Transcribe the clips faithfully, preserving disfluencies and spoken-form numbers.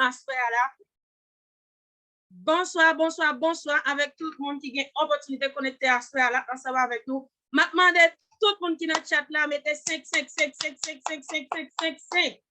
aswè a la. Bonswa, bonswa, bonswa avèk tout moun ki gen opòtinite konekte aswè a la ansanm avèk nou. M ap mande tout moun ki nan chat la mete senk, senk, senk, senk, senk, senk, senk, senk, senk, senk.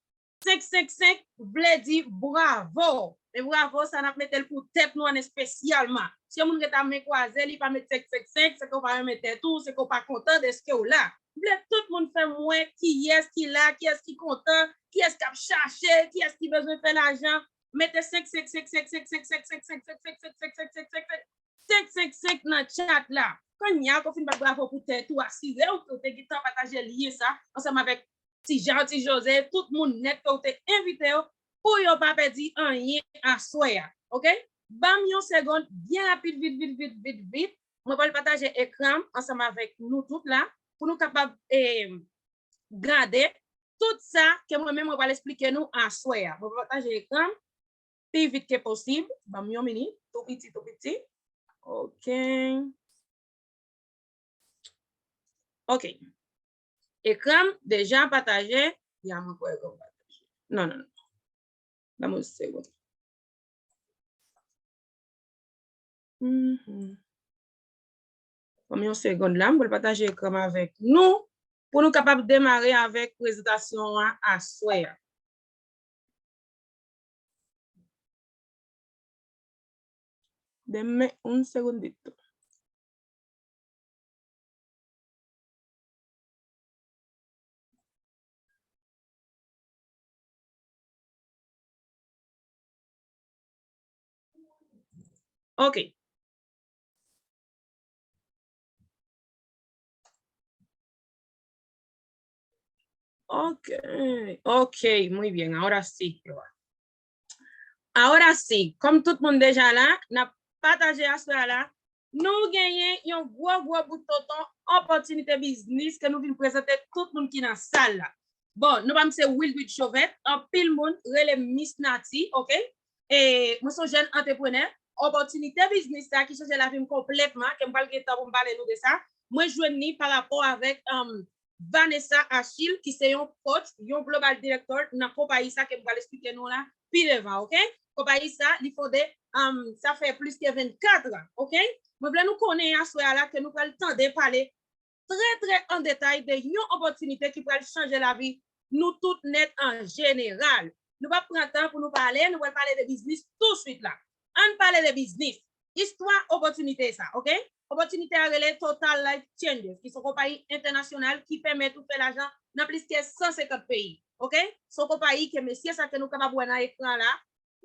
Senk, senk, senk vle di bravo. E bravo sa n ap mete l pou tèt nou an espesyalman. Si yon moun gen ta men kwaze, li pa met senk, senk, senk, se ke w pa renmen tèt ou, se ke w pa kontan dèske w la. M vle tout moun fè m wè kiyès ki la, kiyès ki kontan, kiyès k ap chache, kiyès ki bezwen fè lajan. Mete senk, senk, senk, senk, senk, senk, senk, senk, senk, senk, senk, senk, senk, senk, senk, senk, senk, senk, senk, senk nan chat la. Kounye a, ke w fin bat bravo pou tèt ou, asire w ke w te gentan pataje lyen sa ansanm avèk Ti Jan, Ti Jose, tout moun nèt ke w te envite yo pou yo pa pèdi anyen aswè a. Oke? Ban m yon segonn, byen rapid, vit, vit, vit, vit, vit. Mwen pral pataje ekran m ansanm avèk nou tout la pou nou kapab eh, gade tout sa ke mwen menm mwen pral esplike nou aswè a. Mwen pral pataje ekran m pi vit ke posib. Ban m yon minit, tou piti, tou piti. Oke. Oke. Ekran m deja pataje. Ya, mwen kwè ke w pataje. Non, non, non. Ban m yon segonn. Mhm. Ban m yon segonn la, m pral pataje ekran m avèk nou pou nou kapab demare avèk prezantasyon an aswè a. Demen, yon segonn ditou. Ok. Ok, ok, muy bien, ahora sí, Jehová. Ahora sí, kòm tout moun deja la, n ap pataje aswè a la. Nou genyen yon gwo, gwo bout tonton opòtinite biznis ke nou vin prezante tout moun ki nan sal la. Bon, non pa m se Wildwood Chauvette, anpil moun rele m Miss Nati, ok? E mwen se yon jèn antreprenè. Opòtinite biznis sa ki chanje lavi m konplètman, ke m pral gen tan pou m pale nou de sa, mwen jwenn li pa rapò avèk um, Vanessa Achille, ki se yon coach, yon global director nan konpayi sa ke m pral esplike nou la pi devan, ok? Konpayi sa, li fonde, um, sa fè plis ke vennkat an, ok? Mwen vle nou konnen aswè a la ke nou pral tande pale trè, trè an detay de yon opòtinite ki pral chanje lavi nou tout nèt an jeneral. Nou p ap pran tan pou nou pale, nou pral pale de biznis touswit la. Ann pale de biznis. Istwa opòtinite sa, ok? Opòtinite a rele Total Life Changes, ki se yon konpayi entènasyonal ki pèmèt ou fè lajan nan plis ke san senkant peyi, ok? Se yon konpayi ke mesye sa ke nou kapab wè nan ekran la,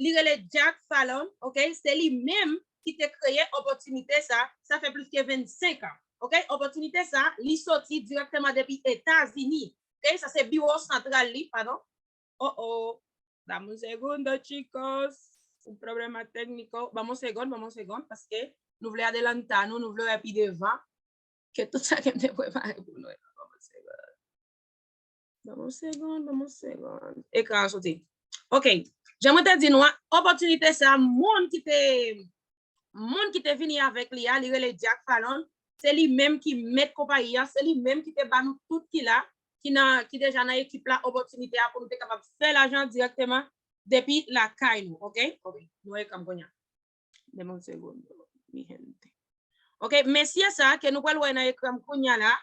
li rele Jack Fallon, ok? Se li menm ki te kreye opòtinite sa, sa fè plis ke vennsenk an, ok? Opòtinite sa, li soti dirèkteman depi Etazini, ok? Sa se biwo santral li, padon. Oh, oh. Dame un segundo, chicos. Un problema técnico. Ban m yon segonn, ban m yon segonn, paske nou vle adelanta nou, nou vle wè pi devan ke tout sa ke m te prepare pou nou. Ban m yon segonn. Ban m yon segonn, ban m yon segonn. Ekran an soti. Ok. Jan mwen te di nou an, opòtinite sa, moun ki te, moun ki te vini avèk li a, li rele Jack Fallon. Se li menm ki mèt konpayi a, se li menm ki te ba nou tout ki la, ki nan, ki deja nan ekip la, opòtinite a pou nou te kapab fè lajan dirèkteman depi lakay nou, ok? Ok, nou wè ekran m kounye a. Deme un segundo, mi gente. Ok, mesye sa ke nou pral wè nan ekran m kounye a la,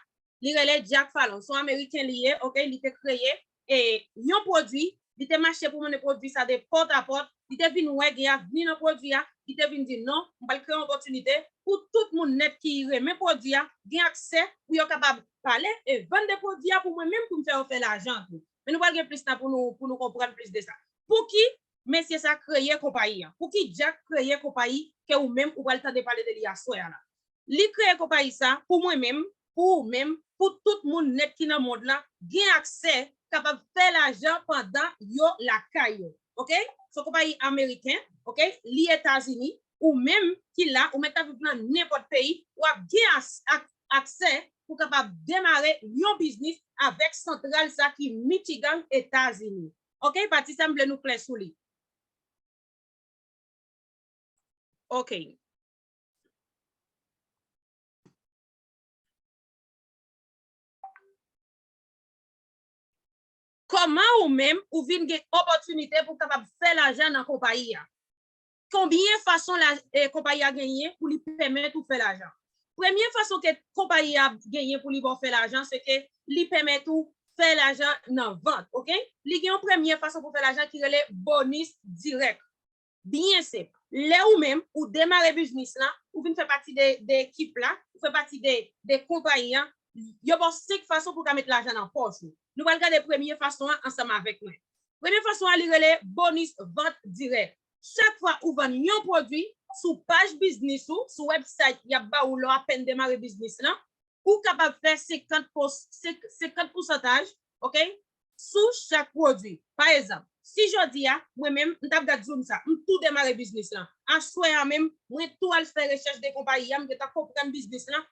li rele Jack Fallon. Se yon Ameriken li ye, ok? Li te kreye e, yon pwodui, li te mache pou mennen pwodui sa de pòt a pòt, li te vin wè gen avni nan pwodui a, li te vin di non, m pral kreye yon opòtinite pou tout moun nèt ki renmen pwodui a, gen aksè pou yo kapab pale e vann de pwodui a pou mwen menm pou m fè yo fè lajan tou. Men nou pral gen plis tan pou nou, pou nou konprann plis de sa. Pouki mesye sa kreye konpayi an? Pouki Jack kreye konpayi ke ou menm ou pral tande pale de li aswè a la? Li kreye konpayi sa pou mwen menm, pou ou menm, pou tout moun nèt ki nan mond lan gen aksè kapab fè lajan pandan yo lakay yo. Ok? Se yon konpayi ameriken, ok? Li Etazini, ou menm ki la, ou mèt ap viv nan nenpòt peyi, w ap gen as- ak- aksè pou kapab demare yon biznis avèk santral sa ki Michigan, Etazini. Ok? Pati sa m vle nou klè sou li. Ok. Kòman ou menm ou vin gen opòtinite pou w kapab fè lajan nan konpayi a? Konbyen fason la, e, konpayi a genyen pou li pèmèt ou fè lajan? Premye fason ke konpayi a genyen pou li ba w fè lajan, se ke li pèmèt ou fè lajan nan vant, oke? Li gen yon premye fason pou fè lajan ki rele bonis dirèk. Byen senp. Lè ou menm, ou demare biznis lan, ou vin fè pati de, de ekip la, ou fè pati de, de konpayi an, yo ba w senk fason pou w ka met lajan nan pòch ou. Nou pral gade premye fason an ansanm avèk mwen. Premye fason an, li rele bonis vant dirèk. Chak fwa ou vann yon pwodui sou paj biznis ou, sou website y ap ba ou lè w apèn demare biznis lan, ou kapab fè senkant pou, senk, senkant pousantaj, oke, sou chak pwodui. Pa egzanp, si jodi a, mwen menm, m t ap gad Zoom sa, m tou demare biznis lan. Aswè a menm, mwen tou al fè rechèch de konpayi a, m gentan konprann biznis lan.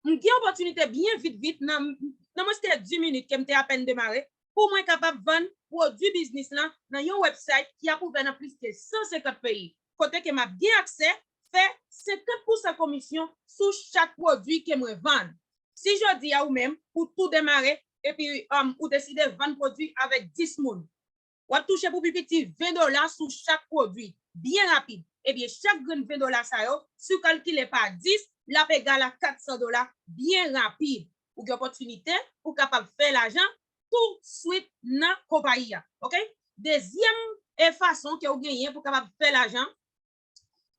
M gen opòtinite byen vit vit, nan, nan mwens ke dis minit ke m te apèn demare, pou mwen kapab vann pwodui biznis lan nan yon website ki ap ouvè nan plis ke san senkant peyi, kote ke m ap gen aksè fè senkant pousan komisyon sou chak pwodui ke mwen vann. Si jodi a ou menm, ou tou demare, epi, um, ou deside vann pwodui avèk dis moun, w ap touche pou pi piti ven dola sou chak pwodui, byen rapid. Ebyen, chak grenn ven dola sa yo, si w kalkile pa dis, l ap egal a kat san dola, byen rapid. Ou gen opòtinite pou w kapab fè lajan tou swit nan konpayi a. Oke? Dezyèm, e, fason ke w genyen pou w kapab fè lajan,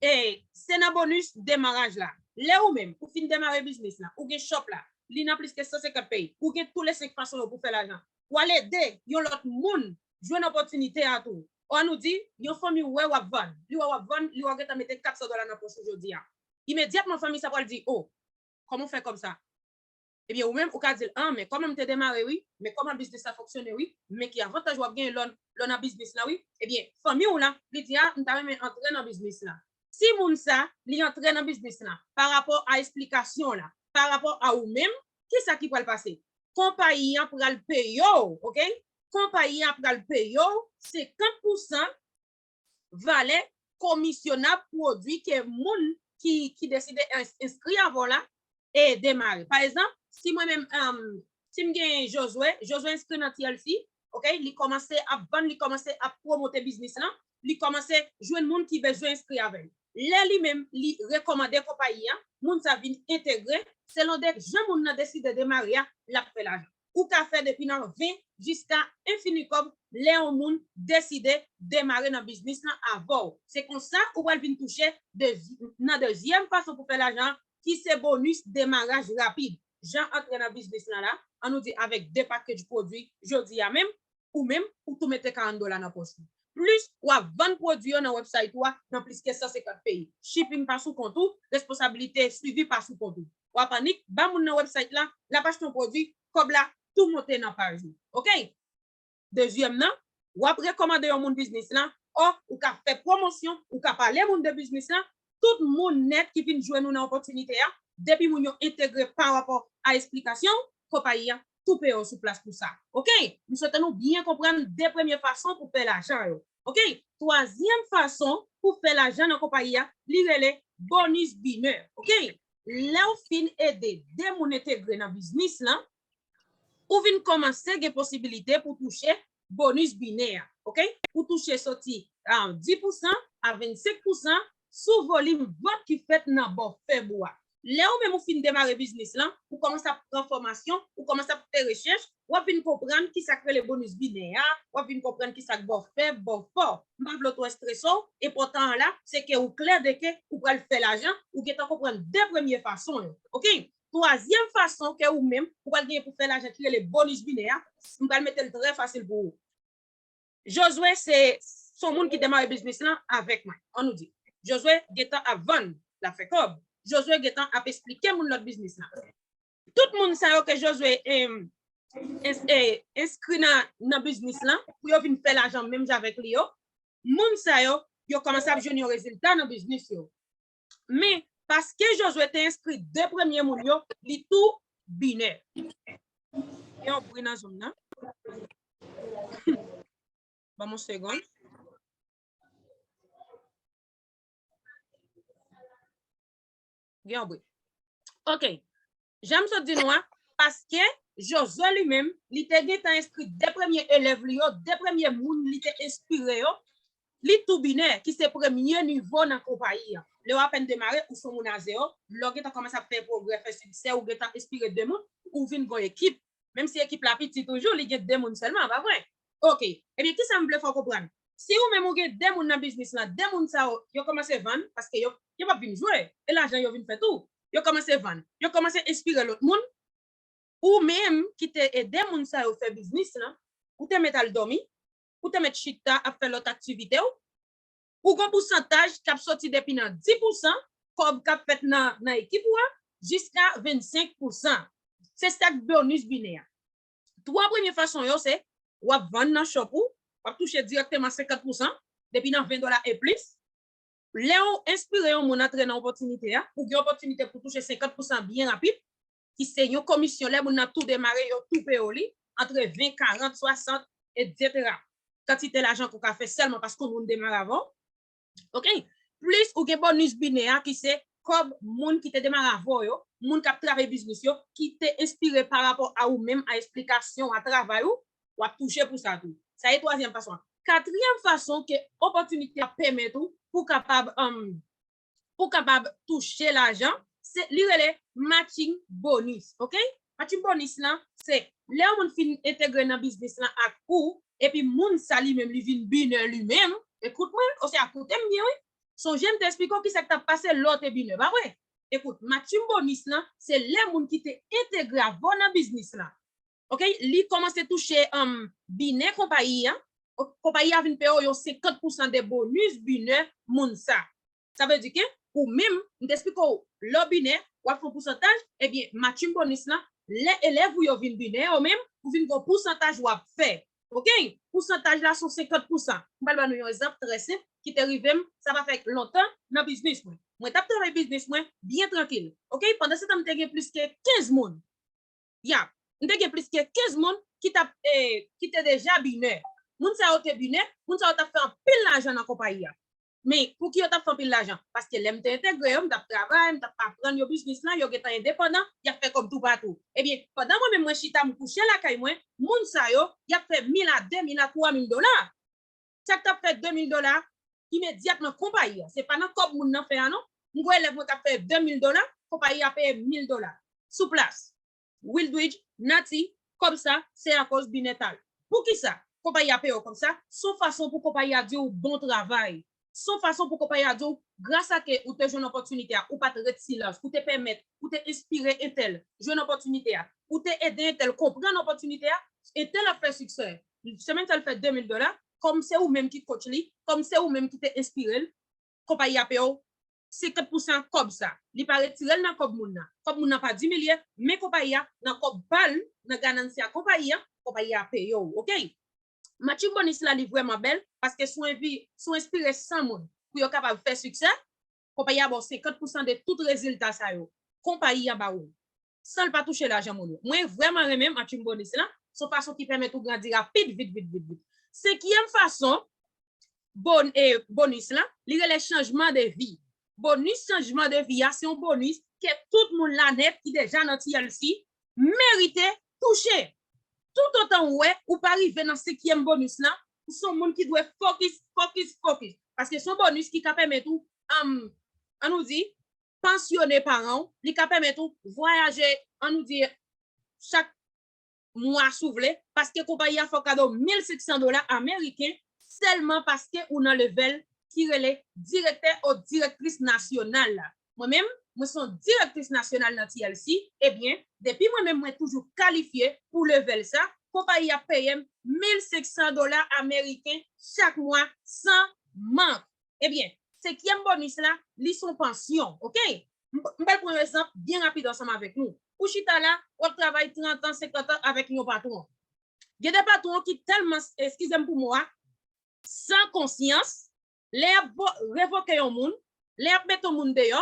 e, se nan bonis demaraj la. Lè ou menm, ou fin demare biznis la, ou gen shop la, li nan plis ke san senkant peyi, ou gen tou le senk fason yo pou fè lajan. W al ede yon lòt moun jwenn opòtinite a tou. Ou ann di, yon fanmi wè w ap vann, li wè w ap vann, li wè w gentan mete kat san dola nan pòch ou jodi a. Imedyatman, fanmi sa pral di, o, kòman w fè kòb sa? Ebyen, ou menm, ou ka di l, an, men kòman m te demare, wi, men kòman biznis la fonksyone, wi, men ki avantaj w ap genyen lè w, lè w nan biznis la, wi. Ebyen, fanmi w la, li di, a, m ta renmen antre nan biznis la. Si moun sa, li antre nan biznis la, pa rapò a esplikasyon w la, pa rapò a ou menm, kisa ki pral pase? Konpayi an pral peye w, oke? Konpayi an pral peye w senkant pousan valè komisyonab pwodui ke moun ki, ki deside ins-, enskri avè w la, e demare. Pa egzanp, si mwen menm, um, si m gen Josue, Josue enskri nan T L C, oke, li kòmanse ap vann, li kòmanse ap pwomote biznis lan, li kòmanse jwenn moun ki bezwen enskri avè l. Lè li menm, li rekòmande konpayi an, moun sa vin entegre, selon de jan moun nan deside demare a, l ap fè lajan. Ou ka fè depi nan ven jiska enfini kòb lè yon moun deside demare nan biznis lan avè w. Se konsa ou pral vin touche de, nan dezyèm fason pou fè lajan, ki se bonis demaraj rapid. Jan antre nan biznis lan la, an nou di avèk de package pwodui jodi a menm, ou menm, ou tou mete karant dola nan pòch ou. Plis, w ap vann pwodui yo nan website ou a nan plis ke san senkant peyi. Shipping pa sou kont ou, responsabilite swivi pa sou kont ou. W ap annik ba moun nan website la, l ap achte yon pwodui, kòb la tou monte nan paj ou. Oke? Dezyèm nan, w ap rekòmande yon moun biznis lan, o, ou ka fè pwomosyon, ou ka pale moun de biznis lan, tout moun nèt ki vin jwenn ou nan opòtinite a, depi moun yo entegre pa rapò a esplikasyon, konpayi a tou peye w sou plas pou sa. Oke? M swete nou byen konprann de premye fason pou fè lajan yo. Oke? Twazyèm fason pou fè lajan nan konpayi a, li rele bonis binè. Oke? Lè w fin ede de moun entegre nan biznis lan, ou vin kòmanse gen posibilite pou touche bonis binè a, oke? Ou touche soti a dis pousan a vennsenk pousan sou volim vant ki fèt nan bò fèb ou a. Lè ou menm ou fin demare biznis lan, ou kòmanse ap pran fòmasyon, ou kòmanse ap fè rechèch, w ap vin konprann kisa k rele bonis binè a, w ap vin konprann kisa k bò fèb, bò fò. M pa vle w twò estrese w, enpòtan an la, se ke ou klè de ke ou pral fè lajan, ou gentan konprann de premye fason yo. Oke? Twazyèm fason ke ou menm, ou pral genyen pou fè lajan ki rele bonis binè a, m pral mete l trè fasil pou ou. Josue se, se yon moun ki demare biznis lan avèk mwen. An nou di, Josue gentan ap vann, l ap fè kòb. Josue gentan ap esplike moun lòt biznis lan. Tout moun sa yo ke Josue, em, ins-, e, enskri nan, nan biznis lan, pou yo vin fè lajan menm jan avèk li yo, moun sa yo, yo kòmanse ap jwenn yon rezilta nan biznis yo. Men, paske Josue te enskri de premye moun yo, li tou binè. Gen yon bri nan Zoom nan. Ban m yon segonn. Gen yon bri. Oke. Jan m sot di nou a, paske Josué li menm, li te gentan enskri de premye elèv li yo, de premye moun li te enspire yo, li tou binè, ki se premye nivo nan konpayi an. Lè w apèn demare, ou se yon moun a zewo, lè w gentan kòmanse ap fè pwogrè, fè siksè, ou gentan enspire de moun, ou vin gon ekip. Menm si ekip la piti toujou, li gen de moun sèlman, pa vre? Oke. Ebyen, kisa m vle fè w konprann? Si ou menm ou gen de moun nan biznis lan, de moun sa yo, yo kòmanse vann, paske yo, yo p ap vin jwe, e lajan yo vin fè tou. Yo kòmanse vann, yo kòmanse enspire lòt moun, ou menm ki te ede moun sa yo fè biznis lan, ou te mèt al dòmi, ou te mèt chita ap fè lòt aktivite w, ou gon pousantaj k ap soti depi nan dis pousan kòb k ap fèt nan, nan ekip ou a, jiska vennsenk pousan. Se sa k bonis binè a. Twa premye fason yo se, w ap vann nan shop ou, w ap touche dirèkteman senkant pousan, depi nan ven dola e plis. Lè w enspire yon moun antre nan opòtinite a, ou gen opòtinite pou touche senkant pousan byen rapid, ki se yon komisyon lè moun nan tou demare, yo tou peye w li, antre ven, karant, swasant, etsetera. Kantite lajan ke w ka fè sèlman paske yon moun demare avan w. Oke? Plis ou gen bonis binè a ki se kòb moun ki te demare avan w yo, moun k ap travay biznis yo, ki te enspire pa rapò a ou menm, a esplikasyon, a travay ou, w ap touche pou sa tou. Sa e twazyèm fason an. Katriyèm fason ke opòtinite a pèmèt ou pou kapab, um, pou kapab touche lajan, se li rele matching bonus, oke? Matching bonus lan, se lè yon moun fin entegre nan biznis lan ak ou, epi moun sa li menm li vin binè li menm, ekout mwen, oswa koute m byen wi. Sonje m te esplike w kisa k t ap pase lè w te binè, pa vre? Ekout, matching bonus lan, se lè moun ki te entegre avan w nan biznis lan, oke, li kòmanse touche, um, binè konpayi an, konpayi a vin peye w yon senkant pousan de bonis binè moun sa. Sa vle di ke ou menm, m te esplike w, lè w binè, w ap fè yon pousantaj, ebyen, matching bonus lan, lè elèv ou yo vin binè yo menm, ou vin gon pousantaj w ap fè. Oke? Pousantaj la se senkant pousan. M pral ban nou yon egzanp trè senp ki te rive m, sa pa fè lontan, nan biznis mwen. Mwen t ap travay biznis mwen byen trankil. Oke? Pandan se tan, m te gen plis ke kenz moun. Ya, m te gen plis ke kenz moun ki t ap, eh, ki te deja binè. Moun sa yo te binè, moun sa yo t ap fè anpil lajan nan konpayi a. Men, pouki yo t ap fè anpil lajan? Paske lè m te entegre yo, m t ap travay, m t ap aprann yo biznis lan, yo gentan endepandan, y ap fè kòb toupatou. Ebyen, pandan mwen menm mwen chita, m kouche lakay mwen, moun sa yo, y ap fè mil a de mil a twa mil dola. Sa k t ap fè de mil dola imedyatman konpayi a. Se pa nan kòb moun nan fè a non. M gen elèv mwen k ap fè de mil dola, konpayi a peye mil dola. Sou plas. Wildridge, Nati, kòb sa, se akoz binè ta yo. Poukisa konpayi a peye w kòb sa? Se yon fason pou konpayi a di w bon travay. Se yon fason pou konpayi a di w, gras a ke ou te jwenn opòtinite a, ou pa t ret silans, ou te pèmèt, ou te enspire entèl jwenn opòtinite a, ou te ede entèl konprann opòtinite a, entèl ap fè siksè. Semèn sa l fè de mil dola, kòm se ou menm ki coach li, kòm se ou menm ki te enspire l, konpayi a peye w senkant pousan kòb sa. Li pa retire l nan kòb moun nan. Kòb moun nan pa dimilye, men konpayi a, nan kòb pa l, nan ganansya konpayi a, konpayi a peye w, oke? Matching bonus la, li vrèman bèl, paske si w envi-, si w enspire san moun pou yo kapab fè siksè, konpayi a ba w senkant pousan de tout rezilta sa yo. Konpayi a ba w. San l pa touche lajan moun yo. Mwen vrèman renmen matching bonus lan. Se yon fason ki pèmèt ou grandi rapid, vit, vit, vit, vit. Senkyèm fason, bon-, eh, bonis lan, li rele chanjman de vi. Bonis chanjman de vi a, se yon bonis ke tout moun la nèt ki deja nan T L C merite touche. Toutotan ou wè ou pa rive nan senkyèm bonis lan, ou se yon moun ki dwe fokis, fokis, fokis. Paske se yon bonis ki ka pèmèt ou, um, an nou di, pansyone paran w, li ka pèmèt ou vwayaje, an nou di, chak mwa si w vle, paske konpayi a fè w kado mil senk san dola ameriken sèlman paske ou nan level ki rele direktè ou direktris nasyonal la. Mwen menm, mwen se yon direktris nasyonal nan T L C, ebyen, depi mwen menm mwen toujou kalifye pou level sa, konpayi a peye m mil senk san dola ameriken chak mwa san mank. Ebyen, senkyèm bonis la, li se yon pansyon, oke? M, m pral pran yon egzanp byen rapid ansanm avèk nou. Ou chita la, w ap travay trant an, senkant an avèk yon patwon. Gen de patwon ki tèlman, eskize m pou mo a, san konsyans, lè y ap vo-, revoke yon moun, lè y ap mete yon moun deyò,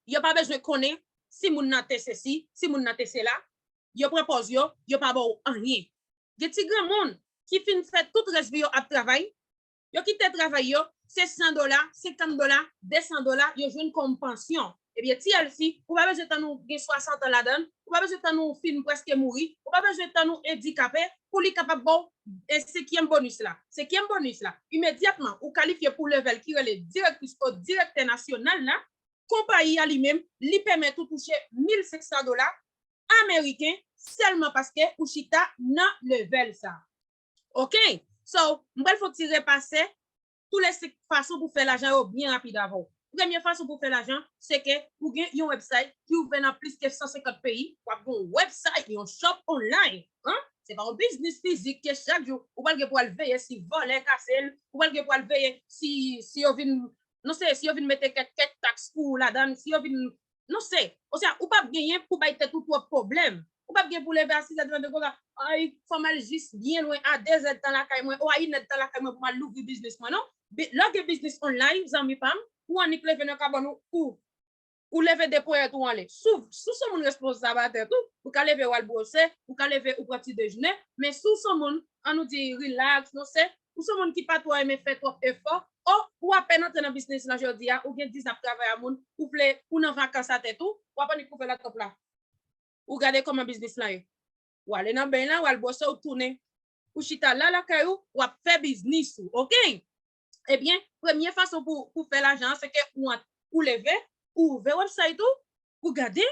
yo pa bezwen konnen si moun nan te sesi, si moun nan te sela, yo pran pòz yo, yo pa ba w anyen. Gen ti granmoun ki fin fè tout rès vi yo ap travay, yo kite travay yo, se san dola, senkant dola, de san dola, yo jwenn kòm pansyon. Ebyen, T L C, ou pa bezwen tann ou gen swasant an ladan l, ou pa bezwen tann ou fin prèske mouri, ou pa bezwen tann ou andikape pou li kapab ba w e senkyèm bonis la. Senkyèm bonis la, imedyatman ou kalifye pou level ki rele direktris o direktè nasyonal la, konpayi a li menm, li pèmèt ou touche mil senk san dola ameriken sèlman paske ou chita nan level sa. Ok? So, m pral fè yon ti repase tou le senk fason pou fè lajan yo byen rapid avè w. Premye fason pou fè lajan, se ke ou gen yon website ki ouvè nan plis ke san senkant peyi, w ap gen yon website, yon shop online. Hein? Se pa yon biznis fizik ke chak jou ou pral gen pou al veye si vòlè kase l, ou pral gen pou al veye si, si yo vin, non se, si yo vin mete kèk, kèk taks pou ou ladan, si yo vin, non se, oswa ou p ap genyen pou bay tèt ou twòp pwoblèm. Ou p ap gen pou leve a sis è di maten konsa, ay, fò m al jis byen lwen a de zè tan lakay mwen, ou a inè tan lakay mwen pou m al louvri biznis mwen, non. Lè w gen biznis online, zanmi pa m, ou annik leve nan kabann ou, ou, ou leve de ponyèt ou anlè. Si w se yon moun responsab a tèt ou, ou ka leve w al bwose, ou ka leve ou pran ti dejene, men si w se yon moun, ann nou di relax, non se, ou se yon moun ki pa twò renmen fè twòp efò, o, ou apèn antre nan biznis lan jodi a, ou gen diz an ap travay a moun, ou vle, ou nan vakans a tèt ou, w ap annik ouvè laptop la. Ou gade kòman biznis lan ye. Ou ale nan beny lan, ou al bwose, ou tounen. Ou chita la lakay ou, w ap fè biznis ou, ok? Ebyen, premye fason pou, pou fè lajan an, se ke ou, ou leve, ou ouvè website ou, ou gade,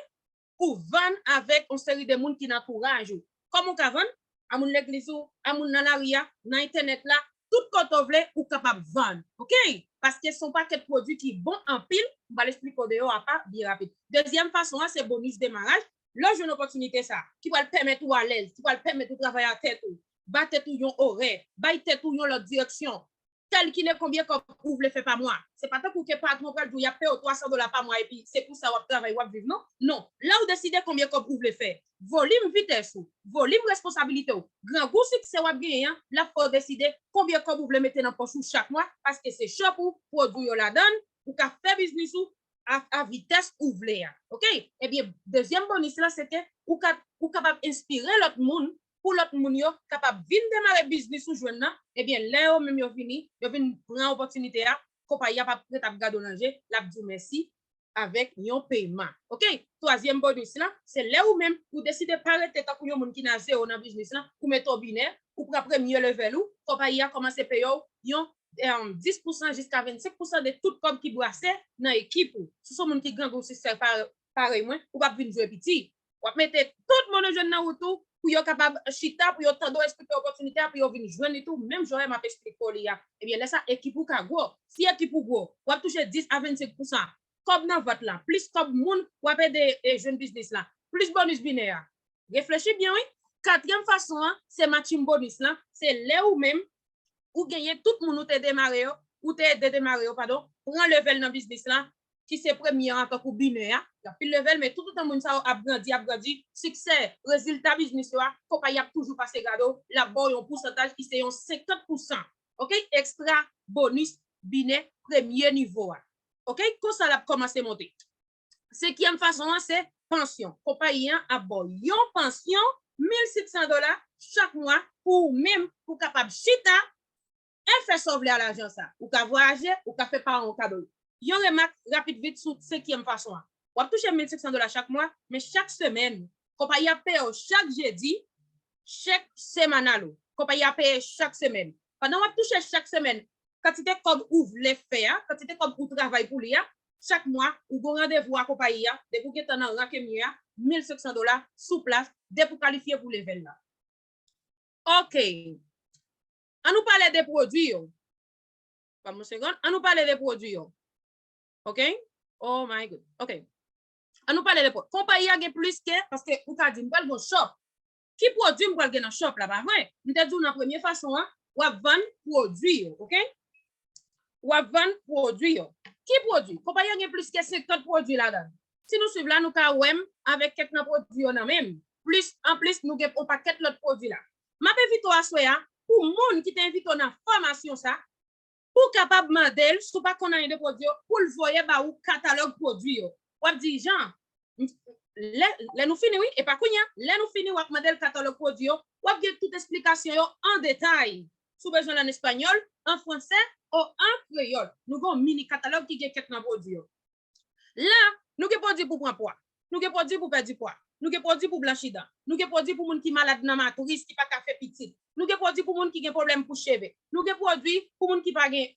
ou vann avèk yon seri de moun ki nan antouraj ou. Kòman ou ka vann? A moun legliz ou, a moun nan lari a, nan entènèt la, tout kote w vle, ou kapab vann. Ok? Paske se yon pakèt pwodui ki bon anpil, m pral esplike w de yo apa byen rapid. Dezyèm fason an, se bonis demaraj. Lè w jwenn opòtinite sa, ki pral pèmèt ou alèz, ki pral pèmèt ou travay a tèt ou, ba tèt ou yon orè, bay tèt ou yon lòt direksyon. Kalkile konbyen kòb ou vle fè pa mwa. Se pa tankou ke patwon pral di w y ap peye w twa san dola pa mwa epi se pou sa w ap travay, w ap viv, non. Non. Lè w deside konbyen kòb ou vle fè, volim vitès ou, volim responsabilite w, grangou siksè w ap genyen an, l ap fè w deside konbyen kòb ou vle mete nan pòch ou chak mwa, paske se shop ou, pwodui yo ladan l, ou ka fè biznis ou a, a vitès ou vle a. Ok? Ebyen, dezyèm bonis la, se ke ou ka, ou kapab enspire lòt moun pou lòt moun yo kapab vin demare biznis ou jwenn nan, ebyen, lè yo menm yo vini, yo vin pran opòtinite a, konpayi a p ap ret ap gade w nan je, l ap di w mèsi avèk yon peman. Ok? Twazyèm bonis lan, se lè ou menm, ou deside pa rete tankou yon moun ki nan zewo nan biznis lan, ou mete w binè, ou pran premye level ou, konpayi a kòmanse peye w yon, em, dis pousan jiska vennsenk pousan de tout kòb ki brase nan ekip ou. Si w se yon moun ki grangou siksè pa, parèy mwen, ou p ap vin jwe piti. W ap mete tout moun ou jwenn nan wout ou pou yo kapab chita, pou yo tande w esplike opòtinite a, pou yo vin jwenn li tou, menm jan m ap esplike w li a. Ebyen, lè sa, ekip ou ka gwo. Si ekip ou gwo, w ap touche dis a vennsenk pousan kòb nan vant lan, plis kòb moun w ap ede e jwenn biznis la, plis bonis binè a. Reflechi byen, wi. Katriyèm fason an, se matching bonis lan. Se lè ou menm, ou genyen tout moun ou te demare yo, ou te ede demare yo, padon, pran level nan biznis lan, ki se premye an tankou binè a, gen anpil level, men toutotan moun sa yo ap grandi, ap grandi, siksè, rezilta biznis yo a, konpayi ap toujou pase gade w, l ap ba w yon pousantaj ki se yon senkant pousan. Ok? Ekstra bonis binè premye nivo a. Ok? Konsa l ap kòmanse monte. Senkyèm fason an, se pansyon. Konpayi an ap ba w yon pansyon mil senk san dola chak mwa pou ou menm, pou w kapab chita e fè sa w vle a lajan sa. Ou ka vwayaje, ou ka fè paran w kado. Yon remak rapid vit sou senkyèm fason an. W ap touche mil senk san dola chak mwa, men chak semèn, konpayi a ap peye w chak jedi chèk semanal ou. Konpayi a peye chak semèn. Pandan w ap touche chak semèn, kantite kòb ou vle fè a, kantite kòb ou travay pou li a, chak mwa, ou gon randevou a konpayi a, depi w gentan nan ran ke m ye a, mil senk san dola sou plas, depi w kalifye pou level la. Ok. Ann nou pale de pwodui yo. Ban m yon segonn. Ann nou pale de pwodui yo. Ok? Oh my God. Ok. Ann nou pale de pwodui. Konpayi a gen plis ke, paske ou ka di, m pral gen yon shop. Ki pwodui m pral gen nan shop la, pa vre? M te di w nan premye fason an, w ap vann pwodui yo, ok? W ap vann pwodui yo. Ki pwodui? Konpayi a gen plis ke senkant pwodui ladan l. Si nou swiv la, nou ka wè m avèk kèk nan pwodui yo nan men m. Plis, anplis, nou gen yon pakèt lòt pwodui la. M ap envite w aswè a, pou moun ki te envite w nan fòmasyon sa, pou w kapab mande l, si w pa konn anyen de pwodui yo, pou l voye ba ou katalòg pwodui yo. W ap di, Jan, lè, lè nou fini, wi, e pa kounye a, lè nou fini, w ap mande l katalòg pwodui yo, w ap gen tout esplikasyon yo an detay. Si w bezwen l an espanyòl, an fransè, o an kreyòl. Nou gen yon mini katalòg ki gen kèk nan pwodui yo. La, Nou gen pwodui pou pran pwa. Nou gen pwodui pou pèdi pwa. Nou gen pwodui pou blanchi dan. Nou gen pwodui pou moun ki malad nan matris, ki pa ka fè pitit. Nou gen pwodui pou moun ki gen pwoblèm pou cheve. Nou gen pwodui pou moun ki pa gen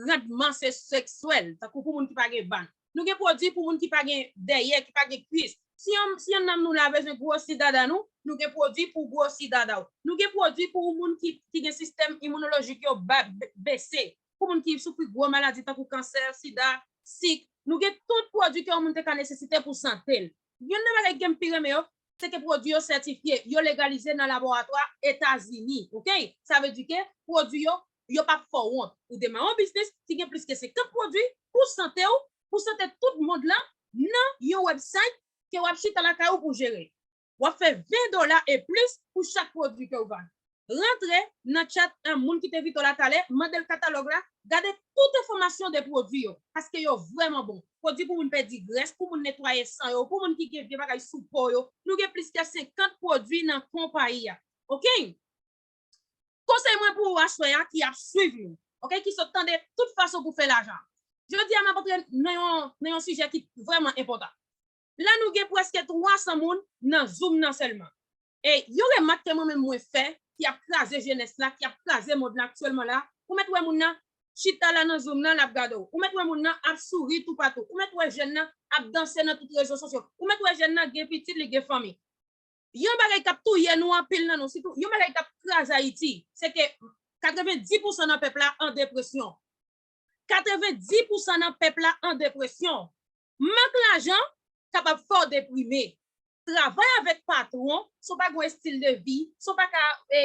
randman se- seksyèl, tankou pou moun ki pa gen van. Nou gen pwodui pou moun ki pa gen dèyè, ki pa gen kwis. Si yon, si yon nanm nou la bezwen gwosi dada nou, nou gen pwodui pou gwosi dada w. Nou gen pwodui pou moun ki, ki gen sistèm imenolojik yo ba- be- bese. Pou moun ki soufri gwo maladi tankou kansè, sida, sik. Nou gen tout pwodui ke yon moun te ka nesesite pou sante l. Youn nan bagay ke m pi renmen yo, se ke pwodui yo sètifye, yo legalize nan laboratwa Etazini, oke? Sa vle di ke pwodui yo, yo p ap fè w wont. Ou demare yon biznis ki gen plis ke senkant pwodui pou sante w, pou sante tout mond lan, nan yon website ke w ap chita lakay ou pou jere. W ap fè ven dola e plis pou chak pwodui ke w vann. Rantre nan chat an moun ki te envite w la talè, mande l katalòg la, gade tout enfòmasyon de pwodui yo, paske yo vrèman bon. Pwodui pou moun pèdi grès, pou moun netwaye san yo, pou moun ki gen vye bagay sou po yo. Nou gen plis ke senkant pwodui nan konpayi a. Oke? Konsèy mwen pou ou aswè a ki ap swiv nou, oke, ki sot tande tout fason pou fè lajan. Jodi a, m ap antre nan yon, nan yon sijè ki vrèman enpòtan. La, nou gen prèske twa san moun nan Zoom nan sèlman. E yon remak ke mwen menm mwen fè, ki ap kraze jenès la, ki ap kraze mond la aktyèlman la, ou mèt wè moun nan chita la nan Zoom nan, l ap gade w. Ou mèt wè moun nan ap souri toupatou. Ou mèt wè jèn nan ap danse nan tout rezo sosyo. Ou mèt wè jèn nan gen pitit, li gen fanmi. Yon bagay k ap touye nou anpil nan nou, sitou yon bagay k ap kraze Ayiti, se ke katrevenndis pousan nan pèp la an depresyon. Katrevenndis pousan nan pèp la an depresyon. Mank lajan kapab fè w deprime. Travay avèk patwon, si w pa gen estil de vi, si w pa ka e,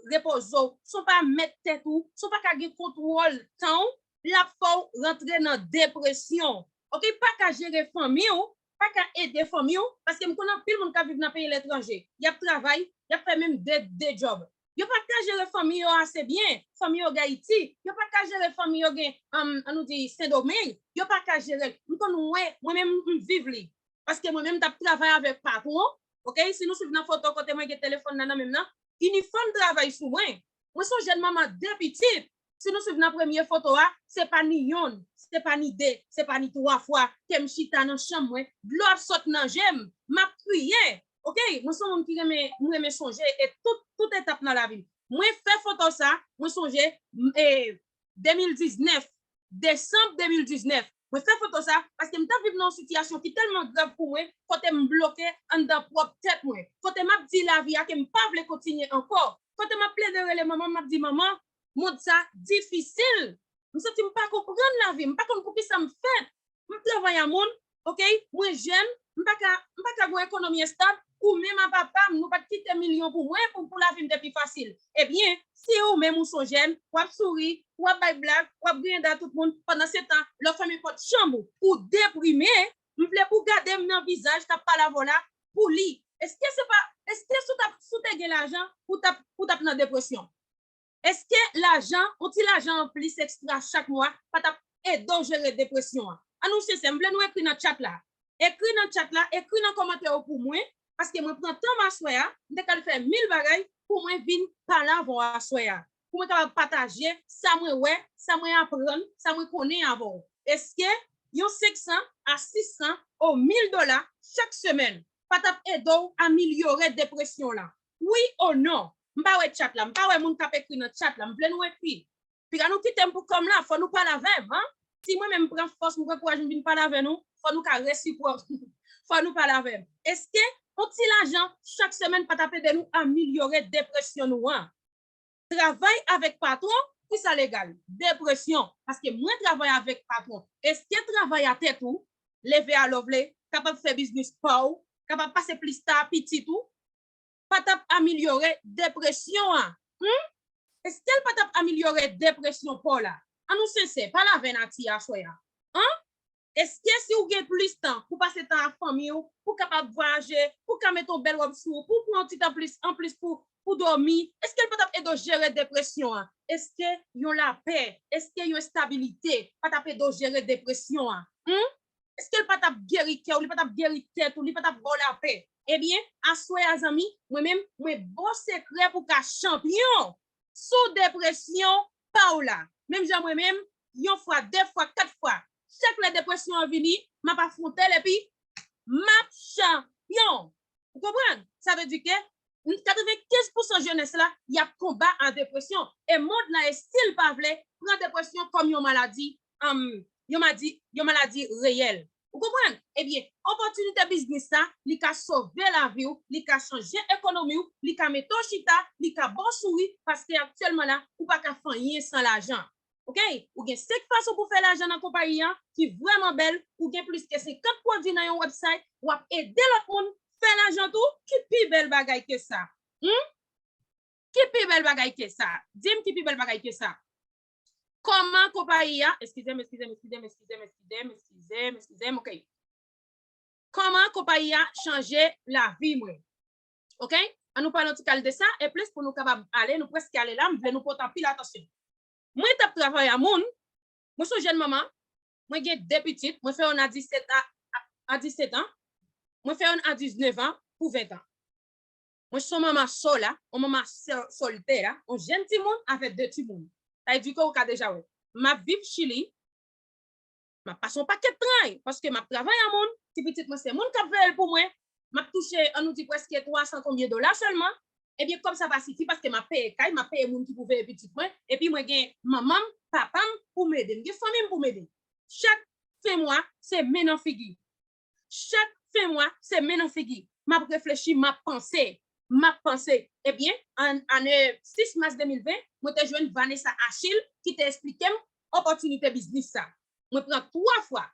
repoze w, si w pa mèt tèt ou, si w pa ka gen kontwòl tan w, l ap fè w rantre nan depresyon. Oke, pa ka jere fanmi w, pa ka ede fanmi w, paske m konnen anpil moun k ap viv nan peyi letranje. Y ap travay, y ap fè menm de, de djòb. Yo pa ka jere fanmi yo ase byen, fanmi yo gen Ayiti. Yo pa ka jere fanmi yo gen, um, an nou di, Sendomeng. Yo pa ka jere l. M konn wè, mwen menm, m viv li. Paske mwen menm, m t ap travay avèk patwon. Oke, si nou swiv nan foto kote mwen gen telefòn nan nan men m nan, inifòm travay sou mwen. Mwen se yon jèn manman de pitit. Si nou swiv nan premye foto a, se pa ni yonn, se pa ni de, se pa ni twa fwa ke m chita nan chanm mwen, dlo ap sot nan je m, m ap kriye. Oke, mwen se yon moun ki renmen, m renmen sonje e tout, tout etap nan lavi m. Mwen fè foto sa, mwen sonje, m, e, de mil diznèf, desanm de mil diznèf. Mwen fè foto sa paske m t ap viv nan yon sitiyasyon ki tèlman grav pou mwen, kote m bloke anndan pwòp tèt mwen, kote m ap di lavi a ke m pa vle kontinye ankò, kote m ap plede rele manman m, m ap di, "Manman, mond sa difisil. M santi m pa konprann lavi, m pa konn poukisa m fèt." M travay a moun, oke, mwen jèn, m pa ka, m pa ka gen ekonomi estab, ou menm a papa m, nou pa t kite milyon pou mwen, pou, pou lavi m te pi fasil. Ebyen, si ou menm ou se yon jèn, w ap souri, w ap bay blag, w ap griyen dan tout moun, pandan se tan, lè w fèmen pòt chanm ou, ou deprime, m vle pou w gade m nan vizaj k ap pale avè w la, pou li. Èske se pa, èske si w t ap, si w te gen lajan, ou t ap, ou t ap nan depresyon? Èske lajan, yon ti lajan anplis ekstra chak mwa, pa t ap ede w jere depresyon an? An nou sensè, m vle nou ekri nan chat la. Ekri nan chat la, ekri nan kòmantè yo pou mwen, paske mwen pran tan m aswè a, m te ka al fè mil bagay pou mwen vin pale avè w aswè a. Pou mwen kapab pataje sa mwen wè, sa mwen aprann, sa mwen konnen avè w. Èske yon senk san a sis san o mil dola chak semèn pa t ap ede w amelyore depresyon w la? Wi o non? M pa wè chat la, m pa wè moun k ap ekri nan chat la, m vle nou ekri. Piga nou kite m pou kò m la, fò nou pale avè m, an. Si mwen menm m pran fòs, m pran kouraj, m vin pale avè nou, fò nou ka resipwòt, fò nou pale avè m. Èske yon ti lajan chak semèn pa t ap ede nou amelyore depresyon nou an? Travay avèk patwon, ki sa legal? Depresyon, paske mwen travay avèk patwon. Èske travay a tèt ou, leve a lè w vle, kapab fè biznis pa w, kapab pase plis tan a pitit ou, pa t ap amelyore depresyon an? Hmm? Èske l pa t ap amelyore depresyon pa w la? An nou sensè, pale avè Nati aswè a. An? Èske si w gen plis tan pou pase tan ak fanmi w, pou kapab vwayaje, pou ka mete yon bèl wòb sou ou, pou pran yon ti tan plis anplis pou, pou dòmi, èske l pa t ap ede w jere depresyon an? Èske yon lapè, èske yon estabilite pa t ap ede w jere depresyon an? Hmm? Èske l pa t ap geri kè w, li pa t ap geri tèt ou, li pa t ap ba w lapè? Ebyen, aswè a, zanmi, mwen menm, mwen ba w sekrè pou w ka chanpyon sou depresyon pa w la. Menm jan mwen menm, yon fwa, de fwa, kat fwa, Chak lè depresyon an vini, m ap afwonte l epi m ap chanpyon. Ou konprann? Sa vle di ke katrevenkenz pousan jenès la, y ap konba a depresyon. E mond lan, e si l pa vle, pran depresyon kòm yon maladi, um, yon, madi, yon maladi reyèl. Ou konprann? Ebyen, opòtinite biznis sa, li ka sove lavi w, li ka chanje ekonomi w, li ka mete w chita, li ka ba w souri, paske aktyèlman la, ou pa ka fè anyen san lajan. Oke? Ou gen senk fason pou fè lajan nan konpayi an ki vrèman bèl. Ou gen plis ke senkant pwodui nan yon website. W ap ede lòt moun fè lajan tou. Ki pi bèl bagay ke sa? Hmm? Ki pi bèl bagay ke sa? Di m ki pi bèl bagay ke sa. Kòman konpayi a, eskize m, eskize m, eskize m, eskize m, eskize m, eskize m, eskize m, oke. Kòman konpayi a chanje lavi mwen? Oke? An nou pale yon ti kal de sa, e plis pou nou kapab ale, nou prèske ale la, m vle nou pote anpil atansyon. Mwen t ap travay a moun, mwen se yon jèn manman, mwen gen de pitit, mwen fè youn a disèt a, a, a disèt an, mwen fè youn a diznèf an pou ven an. Mwen se yon manman sòl la, yon manman sòl, sòl tè la, yon jèn timoun avèk de timoun. Sa vle di ke ou ka deja wè. M ap viv Chili, m ap pase yon pakèt tray, paske m ap travay a moun, ti pitit mwen se moun k ap veye l pou mwen, m ap touche, an nou di prèske twa san konbyen dola sèlman, ebyen kòb sa pa sifi paske m ap peye kay, m ap peye moun ki pou veye pitit mwen, epi mwen gen manman m, papa m pou m ede, m gen fanmi m pou m ede. Chak fen mwa, se men nan figi. Chak fen mwa, se men nan figi. M ap reflechi, m ap panse. M ap panse. Ebyen, an, an, euh, sis mas de mil ven, mwen te jwenn Vanessa Achille ki te esplike m opòtinite biznis sa. Mwen pran twa fwa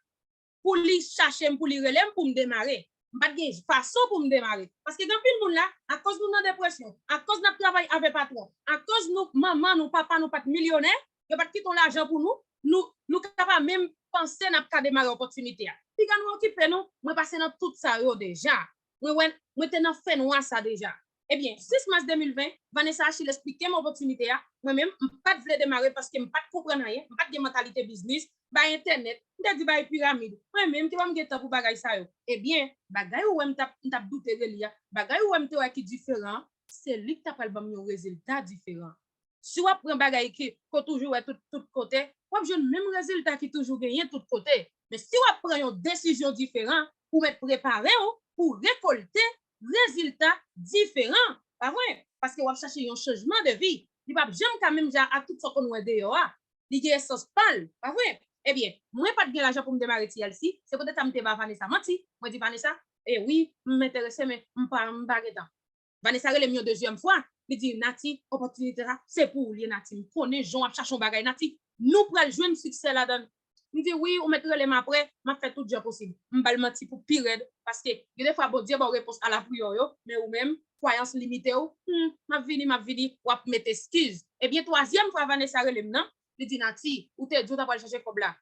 pou li chache m, pou li rele m, pou m demare. M pa t gen fason pou m demare. Paske gen anpil moun la, akoz nou nan depresyon, akoz n ap travay avè patwon, akoz nou, manman nou, papa nou pa t milyonè, yo pa t kite yon lajan pou nou, nou, nou ka pa menm panse n ap ka demare opòtinite a. Piga nou okipe nou, mwen pase nan tout sa yo deja. Mwen wè, mwen te nan fènwa sa deja. Ebyen, sis mas de mil ven, Vanessa Achille esplike m opòtinite a. Mwen menm, m pa t vle demare paske m pa t konprann anyen, m pa t gen mantalite biznis, bay entènèt, m te di bay piramid. Mwen menm ki pa m gen tan pou bagay sa yo. Ebyen, bagay ou wè m t ap, m t ap doute de li a, bagay ou wè m te wè ki diferan, se li k ta pral ban m yon rezilta diferan. Si w ap pran bagay ki, ke w toujou wè tout, tout kote, w ap jwenn menm rezilta ki toujou genyen tout kote. Men si w ap pran yon desizyon diferan, ou mèt prepare w pou rekòlte rezilta diferan. Pa vre? Paske w ap chache yon chanjman de vi. Li p ap janm ka menm jan ak tout sa w konn wè deyò a. Li gen esans pa l. Pa vre? Ebyen, mwen pa t gen lajan pou m demare T L C. Se poutèt sa m te ba Vanessa manti. Mwen di Vanessa, e wi, m enterese, men m pa, m pa gen tan. Vanessa rele m yon dezyèm fwa. Li di, Nati, opòtinite sa, se pou ou l ye, Nati. M konnen jan w ap chache yon bagay, Nati. Nou pral jwenn siksè ladan l. M di, wi, ou mèt rele m apre, m ap fè tout jan posib. M ba l manti pou pi rèd, paske gen de fwa Bondye ba w repons a lapriyè w yo, men ou menm, kwayans limite w, hmm, m ap vini, m ap vini, w ap met eskiz. Ebyen, twazyèm fwa Vanessa rele m nan, li di, Nati, ou te di w ta pral chache kòb la.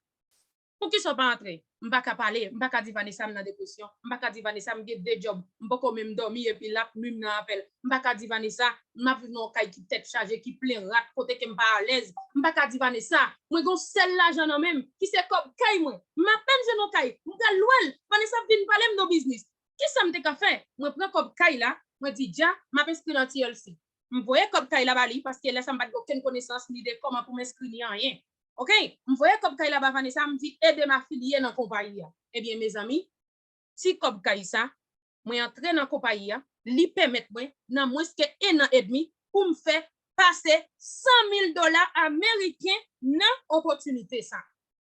Poukisa w pa antre? M pa ka pale, m pa ka di Vanessa m nan depresyon, m pa ka di Vanessa m gen de djòb, m poko menm dòmi epi l ap nwi m nan apèl. M pa ka di Vanessa m ap viv nan yon kay ki tèt chaje, ki plen rat, kote ke m pa alèz. M pa ka di Vanessa mwen gen yon sèl lajan nan men m, ki se kòb kay mwen. M apèn jwenn yon kay, m pral lwe l. Vanessa ap vin pale m de yon biznis. Kisa m te ka fè? Mwen pran kòb kay la, mwen di, Dja, m ap enskri nan T L C. M voye kòb kay la ba li, paske lè sa m pa t gen okenn konesans, ni de kòman pou m enskri, ni anyen. Oke? M voye kòb kay la ba Vanessa, m di, ede m afilye nan konpayi a. Ebyen, mezanmi, ti kòb kay sa, mwen antre nan konpayi a, li pèmèt mwen, nan mwens ke en an edmi, pou m fè pase san mil dola ameriken nan opòtinite sa.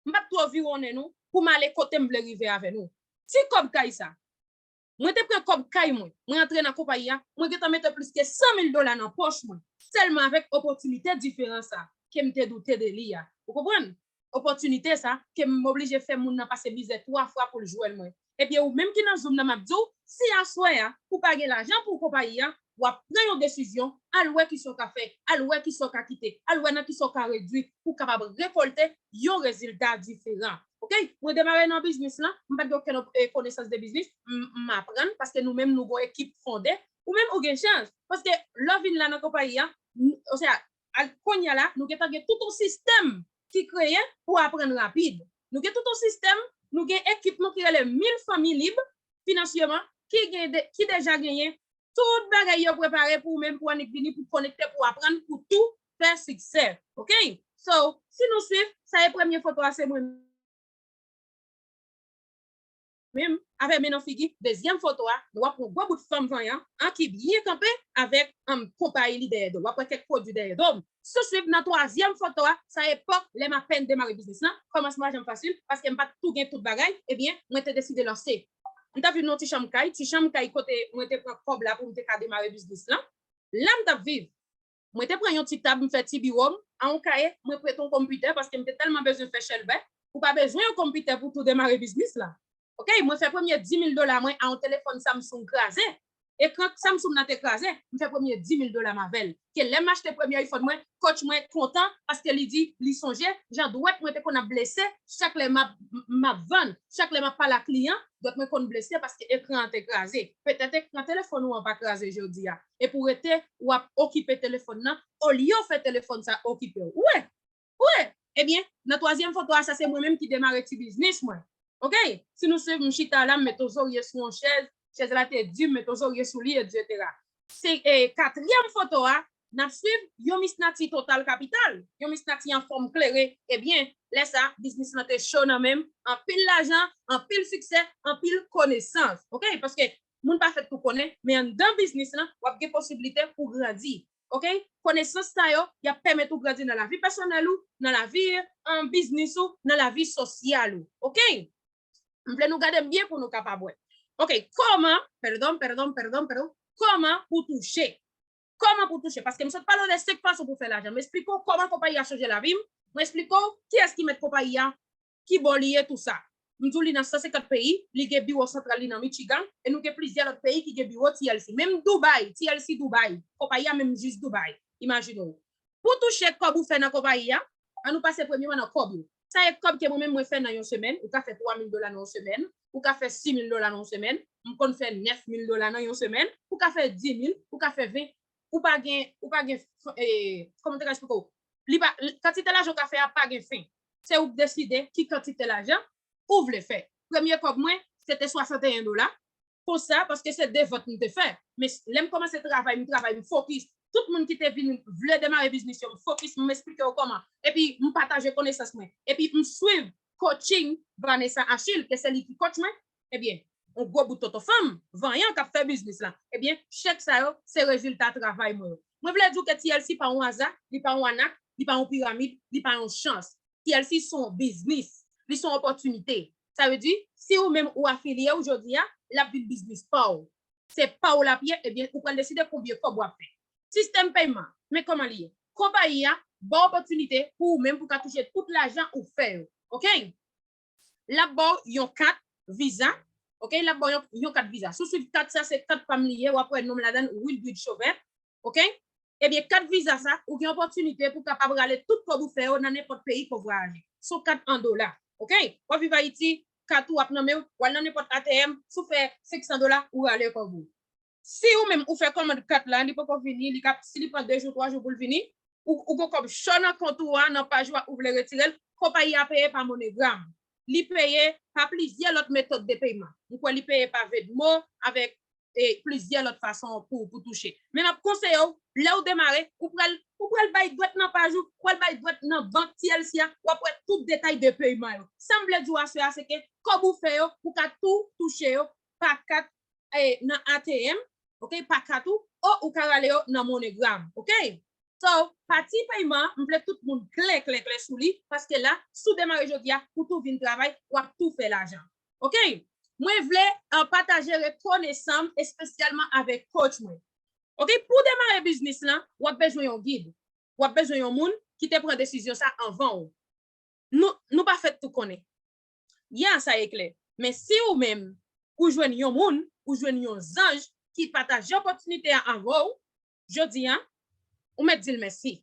M p ap twò viwonnen nou pou m ale kote m vle rive avè nou. Ti kòb kay sa, mwen te pran kòb kay mwen, mwen antre nan konpayi a, mwen gentan mete plis ke san mil dola nan pòch mwen, sèlman avèk opòtinite diferan sa ke m te doute de li a. Ou konprann? Opòtinite sa ke m oblije fè moun nan pase mizè twa fwa pou l jwenn mwen. Ebyen, ou menm ki nan Zoom nan, m ap di w, si aswè a, ou pa gen lajan pou konpayi a, w ap pran yon desizyon, al wè kisa w ka fè, al wè kisa w ka kite, al wè nan kisa w ka redwi pou w kapab rekòlte yon rezilta diferan. Oke? Mwen demare nan biznis lan, m pa t gen okenn, eh, konesans de biznis, m, m aprann, paske nou menm nou gon ekip fonde, ou menm ou gen chans, paske lè w vin la nan konpayi a, n-, osea, al, kounye a la, nou gentan gen tout yon sistèm ki kreye pou aprann rapid. Nou gen tout yon sistèm, nou gen ekip nou ki rele Mil Fanmi Lib, finansyeman, ki gen de, ki deja genyen tout bagay yo prepare pou ou menm, pou annik vini, pou konekte, pou aprann, pou tou fè siksè. Oke? So, si nou swiv, sa e premye foto a, se mwen. menm, avè men nan figi, dezyèm foto a, nou w ap wè yon gwo bout fanm vanyan an ki byen kanpe avèk yon konpayi li dèyè do. W ap wè kèk pwodui dèyè do m. Si w swiv nan twazyèm foto a, sa epòk lè m apèn demare biznis lan, kòmansman pa janm fasil, paske m pa t tou gen tout bagay, ebyen, mwen te deside lanse. M t ap viv nan yon ti chanm kay, ti chanm kay kote mwen te pran kòb la pou m te ka demare biznis lan. La m t ap viv. Mwen te pran yon ti tab, m fè ti biwo m, a yon kaye, mwen prete yon konpitè paske m te tèlman bezwen fè chèlbè. Ou pa bezwen yon konpitè pou tou demare biznis la. Oke, mwen fè premye dis mil dola mwen a yon telefòn Samsung kraze. Ekran Samsung nan te kraze, m fè premye dis mil dola m avè l. Ke lè m achte premye iPhone mwen, coach mwen kontan paske li di, li sonje jan dwèt mwen te konn ap blese chak lè m ap, m ap vann, chak lè m ap pale ak kliyan, dwèt mwen konn blese paske ekran an te kraze. Petèt ekran telefòn ou an pa kraze jodi a. Epi w rete, w ap okipe telefòn nan, olye w fè telefòn sa okipe w. Ou wè? Ou wè? Ebyen, nan twazyèm foto a, sa se mwen menm ki demare ti biznis mwen. Oke? Si nou swiv, m chita la, m mete yon zorye sou yon chèz, chèz la te di, m mete yon zorye sou li, etsetera. Se, e, katriyèm foto a, n ap swiv yon Miss Nati total kapital, yon Miss Nati anfòm klere. Ebyen, lè sa, biznis lan te cho nan men m, anpil lajan, anpil siksè, anpil konesans. Oke? Paske moun pa fèt tou konnen, men anndan biznis lan, w ap gen posiblite pou grandi. Oke? Konesans sa yo, y ap pèmèt ou grandi nan lavi pèsonèl ou, nan lavi, um, biznis ou, nan lavi sosyal ou. Oke? M vle nou gade m byen pou nou kapab wè. Oke, kòman, pèdon, pèdon, pèdon, pèdon, kòman pou touche? Kòman pou touche? Paske m sot pale w de senk fason pou fè lajan. M esplike w kòman konpayi a chanje lavi m. Mwen esplike w kiyès ki mèt konpayi a, ki bò li ye, tou sa. M di w li nan san senkant peyi, li gen biwo santral li nan Michigan, e nou gen plizyè lòt peyi ki gen biwo T L C. Menm Dubai, T L C Dubai, konpayi a menm jis Dubai. Imajine w. Pou touche kòb ou fè nan konpayi a, an nou pase premyèman nan kòb yo. Sa e kòb ke mwen menm mwen fè nan yon semèn, ou ka fè twa mil dola nan yon semèn, ou ka fè sis mil dola nan yon semèn, m konn fè nèf mil dola nan yon semèn, ou ka fè dis mil, ou ka fè ven, ou pa gen, ou pa gen, e, kòman te ka esplike w? Li pa, kantite lajan w ka fè a pa gen fen. Se ou k deside ki kantite lajan ou vle fè. Premye kòb mwen, se te swasanteyen dola. Konsa, paske se de vant m te fè. Men lè m kòmanse travay, m travay, m fokis. Tout moun ki te vin vle demare biznis yo, m fokis, m esplike yo kòman. Epi m pataje konesans mwen. Epi m swiv coaching Vanessa Achille, ke se li ki coach mwen. Ebyen, yon gwo bout tonton fanm, vanyan k ap fè biznis la. Ebyen, chèk sa yo, se rezilta travay mwen yo. Mwen vle di w ke T L C pa yon aza, li pa yon anak, li pa yon piramid, li pa yon chans. T L C se yon biznis, li se yon opòtinite. Sa vle di, si ou menm ou afilye w jodi a, l ap vin biznis pa w. Se pa w l ap ye, ebyen, ou pral deside konbyen kòb w ap fè. Sistèm peyman, men kòman li ye. Konpayi a ba w opòtinite pou ou menm pou w ka touche tout lajan ou fè yo. Oke? L ap ba w yon kat viza. Oke? L ap ba w yon, yon kat viza. Si w swiv kat sa, se kat pa m li ye, w ap wè non m ladan l, Wildwood Chauvin. Oke? Ebyen, kat viza sa, ou gen opòtinite pou w kapab rale tout kòb ou fè yo nan nenpòt peyi ke w vwayaje. Se yon kat an dola. Oke? W ap viv Ayiti, kat ou ap nan men w, w al nan nenpòt A T M, si w fè senk san dola, ou rale kòb ou. Si ou menm ou fè kòmand kat la, li poko vini, li ka, si li pran de jou, twa jou pou l vini, ou, ou gon kòb cho nan kont ou a, nan paj ou a, ou vle retire l, konpayi a peye pa MoneyGram. Li peye pa plizyè lòt metòd de peyman. M kwè li peye pa Venmo avèk, e, plizyè lòt fason pou, pou touche. Men m ap konseye w, lè w demare, ou pral, ou pral bay dwèt nan paj ou, ou pral bay dwèt nan bank T L C a, w ap wè tout detay de peyman yo. Sa m vle di w aswè a, se ke kòb ou fè yo, ou ka tou touche yo pa kat, e, nan A T M, oke, pa kat ou, o ou ka rale yo nan MoneyGram, oke? So, pati peyman, m vle tout moun klè, klè, klè sou li, paske la, si w demare jodi a, ou tou vin travay, w ap tou fè lajan. Oke? Mwen vle, e, pataje rekonesan m espesyalman avèk coach mwen. Oke? Pou w demare biznis lan, w ap bezwen yon gid. W ap bezwen yon moun ki te pran desizyon sa anvan w. Nou, nou pa fèt tou konnen. Ya, sa e klè. Men si ou menm, ou jwenn yon moun, ou jwenn yon zanj ki pataje opòtinite a avè w, jodi a, ou mèt di l mèsi.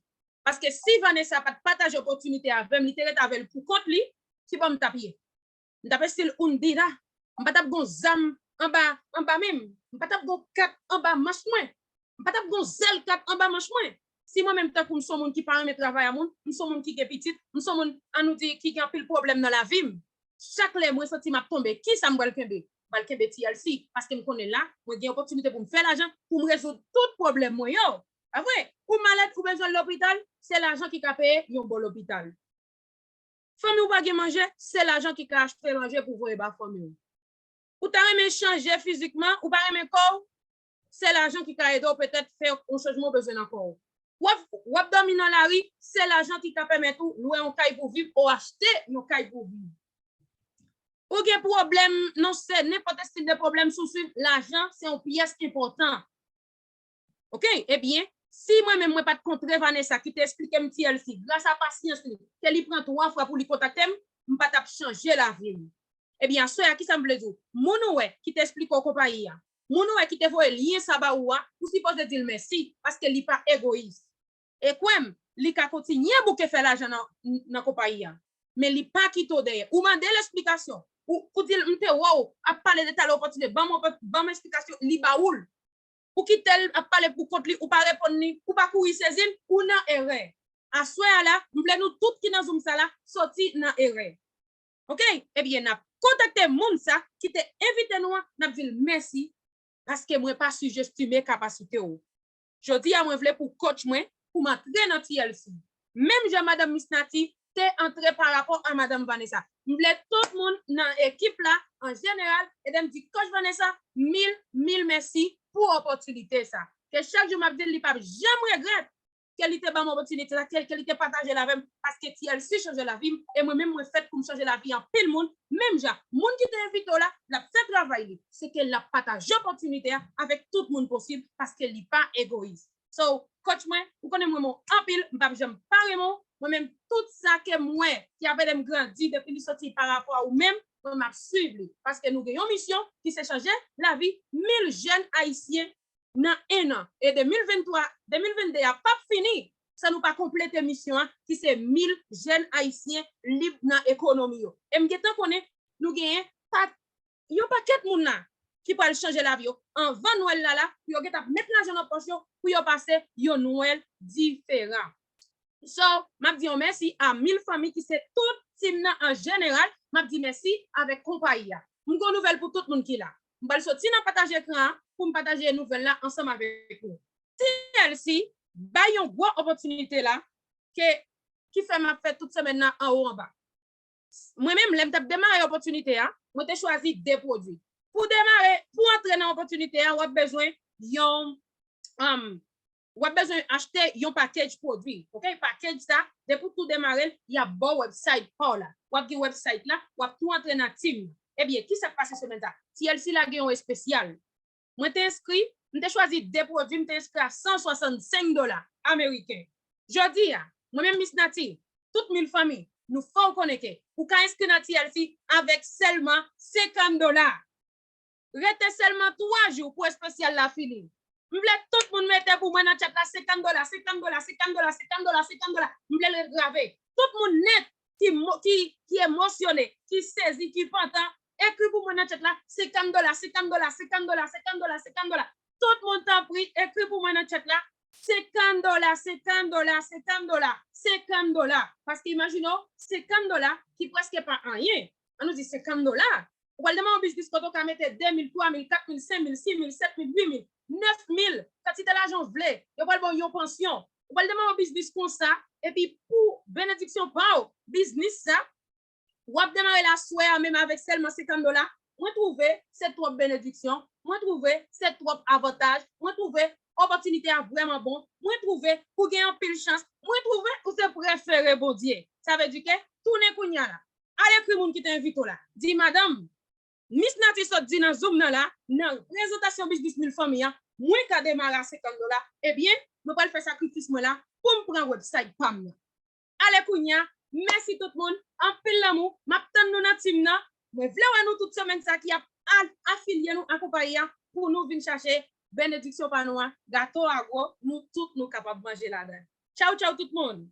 Paske si Vanessa pa t pataje opòtinite a avè m, li te ret avè l pou kont li, kibò m t ap ye? M t ap estil Undida. M pa t ap gon zam anba, anba men m. M pa t ap gon kat anba manch mwen. M pa t ap gon zèl kat anba manch mwen. Si mwen menm tankou m se yon moun ki pa renmen travay a moun, m se yon moun ki gen pitit, m se yon moun, an nou di, ki gen anpil pwoblèm nan lavi m. Chak lè mwen santi m ap tonbe, kisa m pral kenbe? M pral kenbe T L C, paske m konnen la, mwen gen opòtinite pou m fè lajan, pou m rezoud tout pwoblèm mwen yo. Pa vre? Ou malad, ou bezwen lopital, se lajan ki ka peye yon bon lopital. Fanmi w pa gen manje, se lajan ki ka achte manje pou voye ba fanmi w. Ou ta renmen chanje fizikman, ou pa renmen kò w, se lajan ki ka ede w petèt fè yon chanjman w bezwen nan kò w. W ap, w ap dòmi nan lari, se lajan ki ka pèmèt ou lwe yon kay pou viv ou achte yon kay pou viv. Ou gen pwoblèm nan se nenpòt estil de pwoblèm, si w swiv lajan, se yon pyès enpòtan. Oke, ebyen, si mwen menm mwen pa t kontre Vanessa ki te esplike m T L C, gras a pasyans li, ke li pran twa fwa pou li kontakte m, m pa t ap chanje lavi m. Ebyen, aswè a, kisa m vle di w? Moun ou wè ki te esplike w konpayi a, moun ou wè ki te voye lyen sa ba ou a, ou sipoze di l mèsi, paske li pa egoyis. E kwè m, li ka kontinye bouke fè lajan nan, nan konpayi a. Men li pa kite w dèyè. Ou mande l esplikasyon. Ou, ou di l, "M te wè w ap pale de tèl opòtinite, ban m, ban m esplikasyon," li ba ou l. Ou kite l ap pale pou kont li, ou pa reponn li, ou pa kouri sezi l, ou nan erè. Aswè a la, m vle nou tout ki nan Zoom sa la, soti nan erè. Oke? Ebyen, n ap kontakte moun sa ki te envite nou an, n ap di l mèsi, paske mwen pa sijestime kapasite w. Jodi a, mwen vle pou coach mwen, pou m antre nan T L C. Menm jan Madanm Miss Nati te antre pa rapò a Madanm Vanessa. M vle tout moun nan ekip la, an jeneral, ede m di Coach Vanessa, mil, mil mèsi pou opòtinite sa. Ke chak jou m ap di l, li p ap janm regrèt ke li te ban m opòtinite sa, ke, ke li te pataje l avè m, paske T L C chanje lavi m, e mwen menm mwen fèt pou m chanje lavi anpil moun, menm jan, moun ki te envite w la, l ap fè travay li, se ke l ap pataje opòtinite a avèk tout moun posib, paske li pa egoyis. So, coach mwen, ou konnen m renmen w anpil, m p ap janm pa renmen w, mwen menm tout sa ke m wè ki ap ede m grandi depi li soti pa rapò a ou menm, mwen m ap swiv li, paske nou gen yon misyon ki se chanje lavi mil jèn ayisyen nan en an. E de mil venntwa, de mil venndde a p ap fini san nou pa konplete misyon an, ki se mil jèn ayisyen lib nan ekonomi yo. E m gentan konnen nou genyen pa, yon pakèt moun la ki pral chanje lavi yo anvan Nwèl la la, pou yo gentan met lajan nan pòch yo, pou yo pase yon Nwèl diferan. So, m ap di yon mèsi a mil fanmi ki se tout team nan an jeneral. M ap di mèsi avèk konpayi a. M gon nouvèl pou tout moun ki la. M pral soti nan pataje ekran an pou m pataje nouvèl la ansanm avèk nou. T L C bay yon gwo opòtinite la ke, ki fè m ap fè tout semèn nan anwo anba. Mwen menm, lè m t ap demare opòtinite a, mwen te chwazi de pwodui. Pou demare, pou antre nan opòtinite a, w ap bezwen yon, um, w ap bezwen achte yon package pwodui. Oke? Package sa, depi w tou demare l, y ap ba w website pa w la. W ap gen website la, w ap tou antre nan team nan. Ebyen, kisa k pase semèn sa? T L C lage yon espesyal. Mwen te enskri, m te chwazi de pwodui, m te enskri a san swasannsenk dola ameriken. Jodi a, mwen menm Miss Nati, tout mil fanmi, nou fè w konnen ke ou ka enskri nan T L C avèk sèlman senkant dola. Rete sèlman twa jou pou espesyal la fini. M vle tout moun mete pou mwen nan chat la senkant dola, senkant dola, senkant dola, senkant dola, senkant dola. M vle l ret grave. Tout moun nèt ki, mo- ki, ki emosyone, ki sezi, ki pantan, ekri pou mwen nan chat la senkant dola, senkant dola, senkant dola, senkant dola, senkant dola. Tout moun, tanpri, ekri pou mwen nan chat la senkant dola, senkant dola, senkant dola, senkant dola. Paske imajine w, senkant dola ki prèske pa anyen. An nou di senkant dola. Ou pral demen yon biznis kote w ka mete de mil, twa mil, kat mil, senk mil, sis mil, sèt mil, uit mil, nèf mil, kantite lajan w vle. Yo pral ba w yon pansyon. Ou pral demen yon biznis konsa, epi pou benediksyon pa w, biznis sa, w ap demare l aswè a menm avèk sèlman senkant dola. Mwen twouve se twòp benediksyon, mwen twouve se twòp avantaj, mwen twouve opòtinite a vrèman bon, mwen twouve ou gen anpil chans, mwen twouve ou se prefere Bondye. Sa vle di ke tounen kounye a la. Al ekri moun ki te envite w la. Di, "Madanm, Miss Nati sot di nan Zoom nan la, nan prezantasyon biznis mil fanmi an, mwen ka demare a senkant dola, ebyen, mwen pral fè sakrifis mwen la pou m pran website pa m nan." Ale kounye a, mèsi tout moun, anpil lanmou, m ap tann nou nan team nan. Mwen vle wè nou tout semèn sa ki ap a- afilye nou a konpayi a pou nou vin chache benediksyon pa nou a, gato a gwo, nou tout nou kapab manje ladan. Tchaw, tchaw tout moun!